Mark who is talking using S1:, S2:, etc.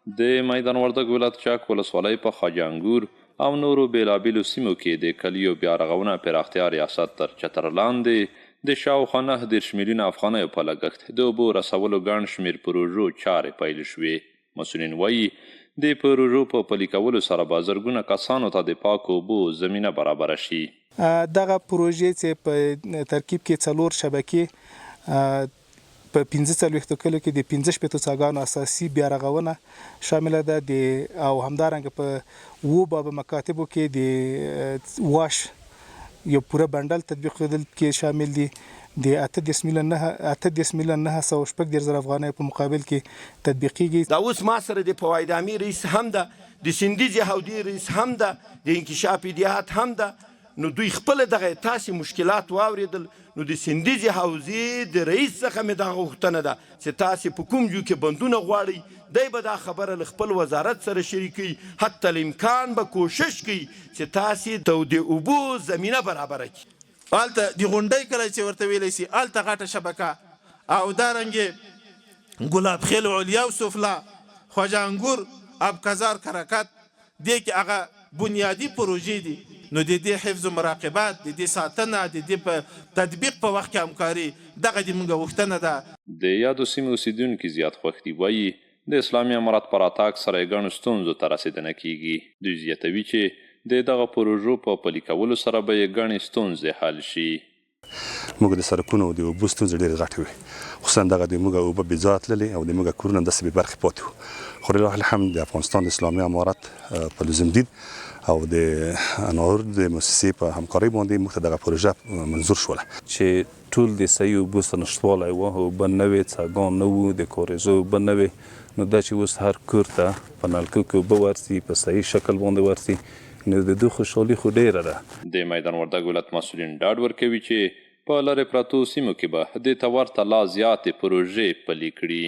S1: د میدان وردګ ولایت چک ولسوالۍ په خواجه انګور او نورو بېلابېلو سیمو کې د کلیو بیا رغونه پراختیا ریاست تر چتر لاندې د شاوخوا 39 میلیونه افغانیو په لګښت د اوبو رسولو ګڼ شمېر پروژو چارې پیل شوې. مسؤلین وایي، د پروژو په پلي کولو سره به زرګونه کسانو ته د پاکو اوبو زمینه برابره شي.
S2: دغه پروژې چې په ترکیب کې څلور شبکې په 45 کلیو کې د 65 څاګانو اساسي بیا رغونه شامله ده د او همدارنګه په اوو بابه مکاتبو کې د واش یو پوره بنډل تطبیقېدل کې شامل دي د 38 میلیون نه 38 میلیون 936 زره افغانیو په مقابل کې تطبیقېږي.
S3: دا اوس ما سره د فواید عامې رئیس هم ده، د سیندیزې حوضې رئیس هم ده، د انکشاف دیهات هم ده، نو دوی خپله دغه تاسې مشکلات واورېدل، نو د سیندیزې حوزې د رئیس څخه مې دا غوښتنه ده چې تاسې په کوم ځای کې بندونه غواړئ، دی به دا خبره له خپل وزارت سره شریکوي، حتی الامکان به کوشش کوي چې تاسې ته د اوبو زمینه برابره کړي.
S4: هلته د غونډۍ کلی چې ورته ویلی شي هلته غټه شبکه او دارنګې ګلاب خیل علیا او سفلا، خواجه انګور، ابکزار کرکت، دې کې هغه بنیادي پروژې دي نو د دې حفظ و مراقبت، د دې ساتنه، د دې په تطبیق په وخت کې همکاري دغه د مونږ غوښتنه ده.
S1: د یادو سیمو اوسېدونکي زیات خوښ دي وايي، د اسلامي امارت په راتګ سره یې ګڼو ستونزو ته رسېدنه کېږي. دوی زیاتوي چې د دغه پروژو په پلي کولو سره به یې ګڼې ستونزې حل شي.
S5: موږ د سرکونو او د اوبو ستونزې ډېرې غټې وې، خصوصا دغه د موږ اوبه بې ځایه تللې او د موږ کورونه همداسې بې برخې پاتې وو، خو لله الحمد د افغانستان د اسلامي امارت په لزوم دید او د انور د موسسې په همکارۍ باندې موږ ته دغه پروژه منظور شوله.
S6: چې ټول د صحیح اوبو څخه نشتوالی و، اوبه نه وې، څاګان نه وو، د کاریزو اوبه نه وې، نو دا چې اوس هر کور ته په نلکو کې اوبه ورځي، په صحیح شکل باندې ورځي، نو د دوی خوشحالي خو ډېره ده.
S1: د میدان وردګ ولایت مسؤلین ډاډ ورکوي چې په لرې پرتو سیمو کې به دې ته ورته لا زیاتې پروژې پلي کړي.